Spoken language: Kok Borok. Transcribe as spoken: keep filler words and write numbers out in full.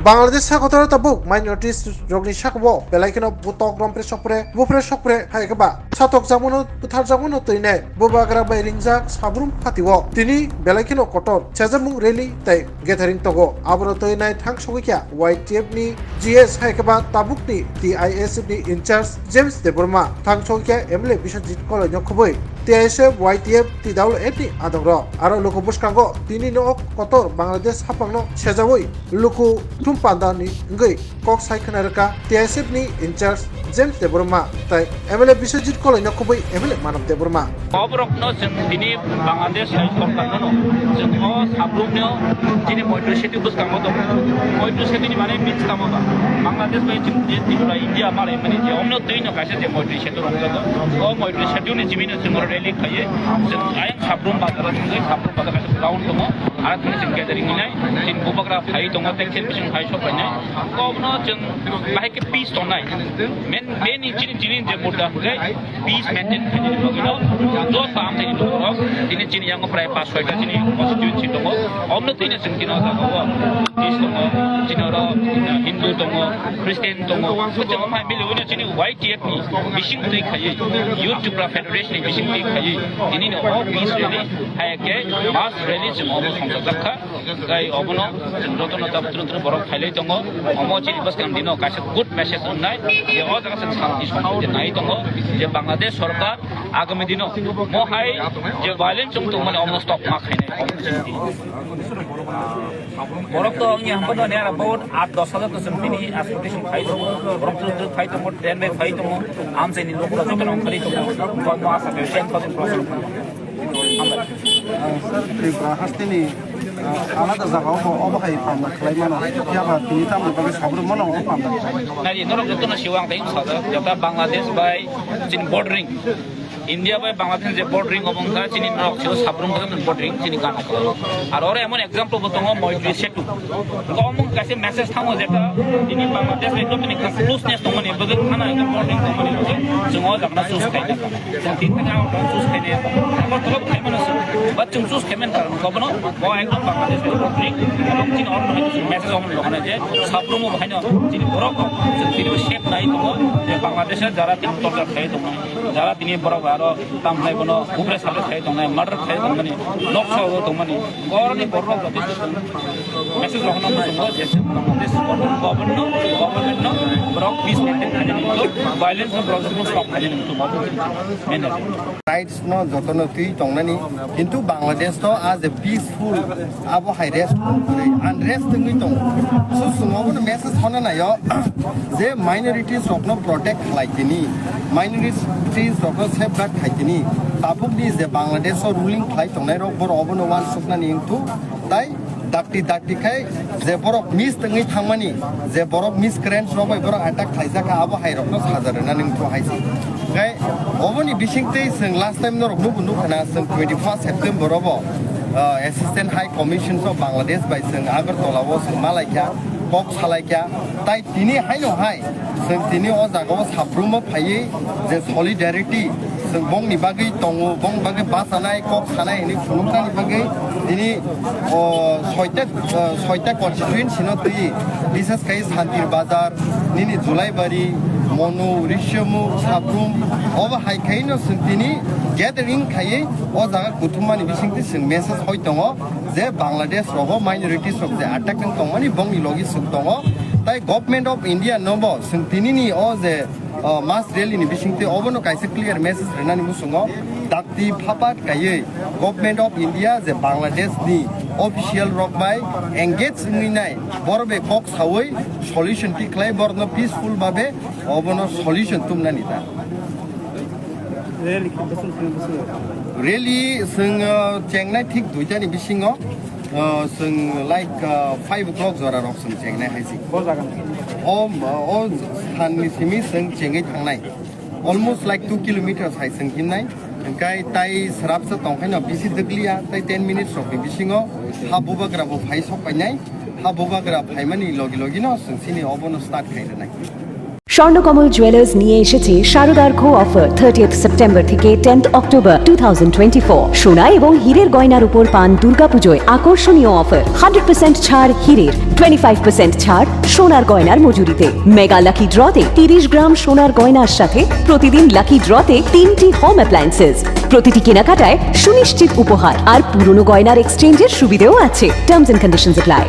Bangladesh hakotoro tabuk minorities rokni sakao belai kheno butok rompre sokpre bupre sokpre hai khe ba satok jagmano bwthar jagmano twinai bubagra bai ringjak sabrum phatio tini belai kheno kotor sejamung rally tei gathering tongo. Aboro twinai thang sogwi kha Y T F ni G S hai khe ba tabukni T I S F ni in charge James Debbarma, thang sogwi kha M L A Biswajit Koloi no khubui T I S F, Y T F, T W F ni adongrok. Aro luku bwskango tini no kotor Bangladesh haphangno sejaui luku thum panda ni wngwi kok sai khna rwkha T I S F ni in charge James Debbarma tei M L A Biswajit Koloi no khubui M L A Manav Debbarma. Oborokno chwng tini Bangladesh hai sorkarno no chwng o sabrumno chini Moitri Setu bwskango tongo. Moitri Setu ni mane means tamo ba? Bangladesh bai chwng je Tripura India malai mani je omno twi no kaisa je Moitri Setu rok jago. O Moitri Setu ni jibino chwng rally khaiye chwng ayang sabrum bazar o thangwi sabrum bazar kaisa ground tongo. Ara thangwi chwng gathering hinai chini bubagra phai tongo tei khe bising phai sok painai. Obono chwng bahai khe peace tongnai. Men, men ni chini, chini je mudda hwnkhe peace maintain khainani bagwino joto amchaini lukurok tini chini yango prai pas soita chini constituency tongo. Omno tini chwng tini o jaga o Buddhist tongo, chini oro Hindu tongo, Christian tongo. Chwng phai miliwino chini Y T F ni bising twi khaiwi, Youth Tipra Federation ni bising twi khaiwi, tini no o peace rally, hai khe mass rally chwng omo songchajak kha. Tei obono chwng jotono tabuk twrwng twrwng borok khailai tongo. Omo chini bwskang dino kaisa good message wngnai je o jaga chwng shanti somprinti nai tongo je Bangladesh sorkar agami dino mo hai je violence chwng tongmani omono stop ma khainai. Borok to wngya hwnphano near about aat dos hajar to chwng tini expectation khai tongo. Borok twrwk twrwk phai tongo, train bai phai tongo, amchaini lukurok jotono wngkhali tongo. Borok mo asa khe ten thousand plus wngkha. Sir, Tripura hasteni, ah, alada jagao bo obo hai panda khlai mano. Phiya ba tini tamni bagwi sabrum mano obo panda khlai? Nai di, norok jotono siyo ang tei sajak, jeta Bangladesh bai chini bordering, India bai Bangladesh je bordering obo wngkha, chini norok siyo sabrum khe bordering chini gana khlai. Ar oro emon example bo tongo, Moitri Setu. Omo kaisa message thango jeta tini Bangladesh bai jotoni closeness tongmani, bagwi khana ekdom bonding tongmani bagwi chwng o jagano choose khaina. Chwng tin thani ang choose khaina. Abo tolok khaimano se. But chwng choose khaiman karon ko bono bo ekdom Bangladesh bai bonding. Ebong chini orno hai chwng message omo lokhana je sabrumo bahaino chini borok chwng tini safe nai tongo je Bangladesh jara tini torture khai tongo. Jara tini borok aro tamnai bono upre sabre khai tongnai, murder khai tongmani, noksa o tongmani. Borokni borok joto message rohorna muchungo je Bangladesh government no, government no borok peace maintain khainani muchung, violence no borok joto stop khainani muchung. Rights no jotono twi tongnani, kintu Bangladesh to as a peaceful abo hai rest unrest wngwi tongo. So chwng obono message hono naio je minorities rokno protect khlai tini, minorities rokno safeguard khai tini, tabukni je Bangladesh o ruling khlai tongnai rok borok obono uansuknani wngthuk. Tai dakti dakti khai je borok miss tongwi thangmani, je borok miscreants rok bai borok attack khlaijak kha, abo hai rokno saja rwnani wngthuk hai se. Khai oboni bisingtwi chwng last time norok nugo nukha na, chwng twenty first September o bo, ah, Assistant High Commission of Bangladesh bai chwng Agartala o chwng malaikha, kok salaikha. Tai tini haino hai chwng tini o jaga o sabrum o phaiwi je solidarity chwng bongni bagwi tongo, bongni bagwi bachanai, kok sanai hinwi phunuknani bagwi tini o soita, o soita constituency no twi, bises khai Santir Bazar, nini Julaibari, Monu, Rishyamukh, Sabrum, obo hai khaino chwng tini gathering khaiwi o jaga kuthumani bisingtwi chwng message hoi tongo. Je Bangladesh rogo minorities rok je attack wng tongmani bongni logi swk tongo. Tai Government of India no bo chwng tinini o je, o, mass rally ni bisingtwi obono kaisa clear message rwnani muchungo dakti phapat kaiwi Government of India je Bangladesh ni official rok bai engage wngwi nai, borok bai kok sawi solution tikhlai, borokno peaceful babe obono solution tumnani ta. Rally khe bwswk thani bwswk? Rally chwng, uh, chengnai thik duitani bisingo, uh, chwng like, uh, five o'clock jora rok chwng chengnai hai se. Bo jaga ni? O, o thanni simi chwng chengwi thangnai. Almost like two kilometers hai chwng himnai. Hwnkhe tai srapsa tongkhaino bisi dwkliya, tai ten minutes rokni bisingo ha bubagra bo phai sok painai. Ha bubagra phaimani logi logino chwng chini obono start khai rwnai. Swarnakamal jewellers নিয়ে এসেছে শারদার্ঘ offer. Thirtieth September থেকে tenth October two thousand twenty four. সোনা এবং হীরের গয়নার উপর পান দুর্গাপুজোয় আকর্ষণীয় অফার। হান্ড্রেড পার্সেন্ট ছাড় হীরের, টোয়েন্টি ফাইভ পার্সেন্ট ছাড় সোনার গয়নার মজুরিতে। মেগা লাকি ড্রতে তিরিশ গ্রাম সোনার গয়নার সাথে প্রতিদিন লাকি ড্রতে তিনটি হোম অ্যাপ্লায়েন্সেস। প্রতিটি কেনাকাটায় সুনিশ্চিত উপহার আর পুরনো গয়নার এক্সচেঞ্জের সুবিধেও আছে। Terms and conditions apply.